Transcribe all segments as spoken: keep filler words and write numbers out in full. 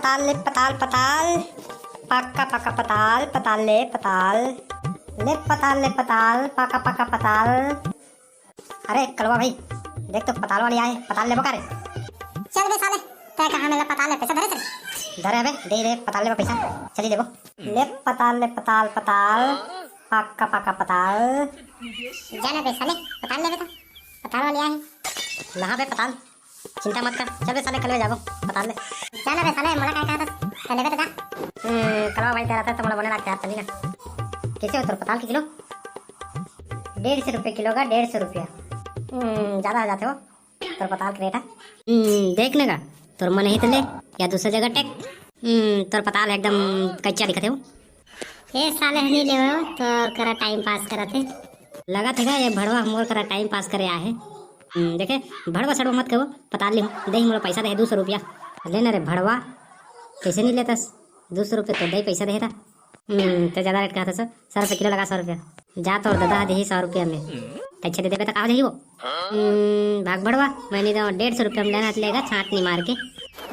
पताल ले पताल पताल, पक्का पक्का पताल, पताल ले पताल, ले पताल ले पताल, पक्का पक्का पताल। अरे कलवा भाई, देख तो पताल वाली आए, पताल लेबो का रे? चल बे साले, तै कहा मेला पताल ले पैसा धरे थे? धरे बे, दे रे पताल लेबो पैसा, चली लेबो। ले पताल ले पताल पताल, पक्का पक्का पताल। जाना बे साले, पताल लेबे तो पताल वाली आए। लहा बे पताल, चिंता मत कर, चल बे साले, कल में जाबो पताल ले। जाना बे साले, मोला काय कहत हस, कल लेबे तो जा। हम्म, कलवा भाई तेरा था तो मोला बने लागथे यार, चली ना। कैसे हो तोर पताल के किलो? डेढ़ सौ रुपये किलो का, डेढ़ सौ रुपया। हम्म, ज्यादा हो जाते हो तोर पताल के रेट है। हम्म, देख ने का, तोर मन ही तो ले, या दूसरा जगह टेक। हम्म, तोर पताल एकदम कच्चा दिखत है वो। ए साले, हनी लेवो, तोर करा टाइम पास करत हे। लगत हे का ये भड़वा मोर करा टाइम पास करे आहे। हम्म, देखे, भड़वा सड़वा मत कहो, पताल लिहूँ, दे ही मोला पैसा दे दू सौ रुपया। ले ना रे भड़वा, कैसे नहीं लेतस? दू सौ रुपया तो दे पैसा दे रहा। हम्म, ते ज्यादा रेट कहत हस, सौ रुपया किलो लगा, सौ रुपया। जा तोर ददा दे ही सौ रुपया में। कैसे दे देबे तो का हो जाही वो? हम्म, भाग भड़वा, मैं नहीं तो डेढ़ सौ रुपया में लेना लेगा, छाट नहीं मार के।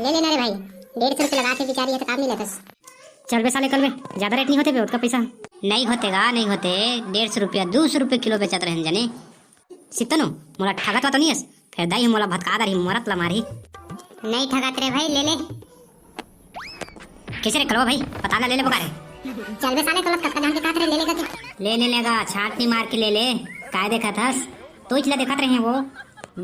ले लेना रे भाई, डेढ़ सौ रुपया लगा के बिचारी है तो काम नहीं लेतस। चल बे साले, कल बे, ज्यादा रेट नहीं होते बे, उतका पैसा। नहीं होते गा, नहीं होते, डेढ़ सौ रुपया, दू सौ रुपया किलो बेचत रहन जाने। सितनो, मोला ठगत वा तो नहीं हस? फेर दाई मोला भतका दरही, मरत ला मारही। नहीं ठगत रे भाई, ले ले। कैसे रे कलवा भाई, पताल ला ले लेबो का रे? चल बे साले, कलवा कतका जान के कहत रे, ले लेगा के? ले, ले लेगा, छाटनी मार के ले ले। काय देखत हस? तोइच ला देखत रहे वो।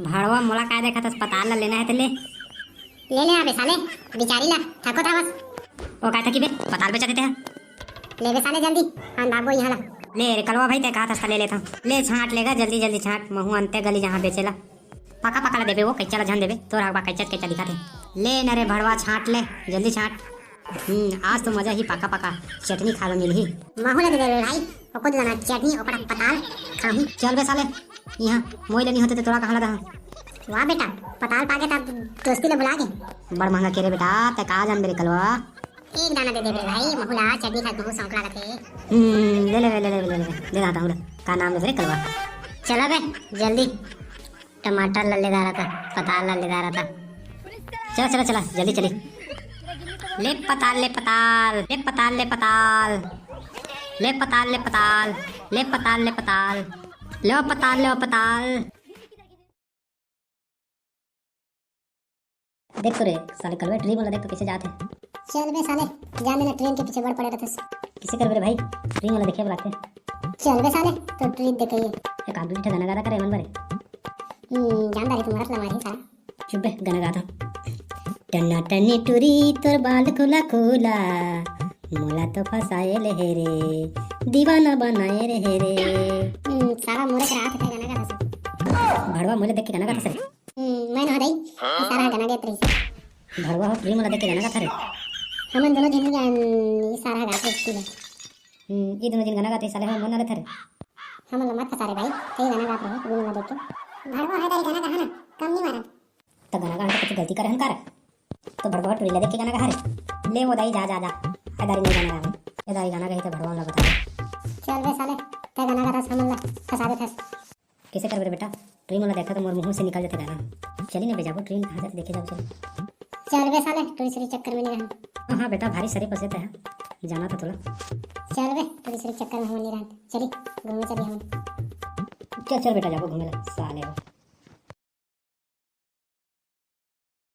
भड़वा मोला काय देखत हस, पताल ला लेना है तो ले। ले ले अबे साले, बिचारी ला, थको था बस। ओ काय थकी बे, पताल बेचा देते हैं। ले बे साले जल्दी, हम भागो यहाँ ला। ले रे कलवा भाई, ते कहा था ले लेता हूँ। ले छाट लेगा, जल्दी जल्दी छाट, महू अंते गली जहाँ बेचेला। पका पका ला देबे वो, कच्चा ला झन देबे, तोर हकबा कच्चा कच्चा दिखा थे। ले न रे भड़वा, छाट ले, जल्दी छाट। हम्म, आज तो मजा ही पका पका चटनी खावे मिलही। महू ला दे देबे भाई, ओको दे देना चटनी, ओकरा पताल खाहूँ। चल बे साले, यहाँ मोई ले नहीं होते तो तोरा कहाँ ला दहा? वाह बेटा, पताल पाके ता दोस्ती ला भुला गे। बड़ महंगा के रे बेटा, ते का जान बे रे कलवा? एक दाना दे देबे भाई, महू ला चटनी खाए महू शौक लागत हे। हम्म, ले ले, ले ले, ले ले, ले दाता हूँ। का नाम ले रे कलवा? चला बे, जल्दी। टमाटर ला ले दारा था, पताल ला ले दारा था। चला, चला, चला, जल्दी चली। ले पताल, ले पताल, ले पताल, ले पताल। ले पताल, ले पताल, ले पताल, ले पताल। ले पताल, ले पताल। देख तो रे, साले कलवे ट्री वाला देख तो कैसे जात हे। चल बे साले, जान देना ट्रेन के पीछे बड़ पड़े रहते। किसे करबे रे भाई, ट्री वाला देखे बुलाते। चल बे साले, तो ट्री देखे। एक आदमी ठे गाना गाना करे मन बरे। हम्म, जानदारी तुम्हारा लमारी साला। चुप बे, गाना गाता। टन्ना टन्नी टूरी तोर बाल खुला खुला, मोला तो फसाए ले हे रे, दीवाना बनाए रे हे रे। हम्म, साला मोरे के रात के गाना गाता। भड़वा मोले देख के गाना गाता सर। हम्म, मैं ना दई, सारा गाना गात रही। भड़वा हो, ट्री मोला देख के गाना गाता रे। हमन दोनों जन गान, ये सारा गात रही है। हम्म, ये दोनों जन गाना गाते साले हो, मोना लेता रे। हमन ला मत फसा रे भाई, सही गाना गात रहे, ट्री मोला देख के। भड़वा है तारी गाना गाना, कम नहीं मारा। तो गाना गाना तो कुछ गलती करे हन का रे? तो भड़वा ट्री ला देख के गाना गा रे। ले वो दाई, जा, जा, जा। ए दारी नहीं गाना गा। ए दारी गाना गई तो भड़वा ला बता। चल बे साले, ते गाना गाथस, हमन ला फंसा देथस। कैसे करबे रे बेटा? ट्री मोला देखा तो मोर मुंह से निकल जाते गाना। चली ना बे जाबो, ट्री कहाँ जाते देखे जाबो, चल। चल बे साले, टूरी सरी चक्कर में नहीं रहन। हाँ, हाँ बेटा, भारी सरी पसे ते है। जाना तो तोला। चल बे, टूरी सरी चक्कर में हम नहीं रहन। चली, घूमे चली हम। चल, चल बेटा, जाबो घूमे ला, साले हो।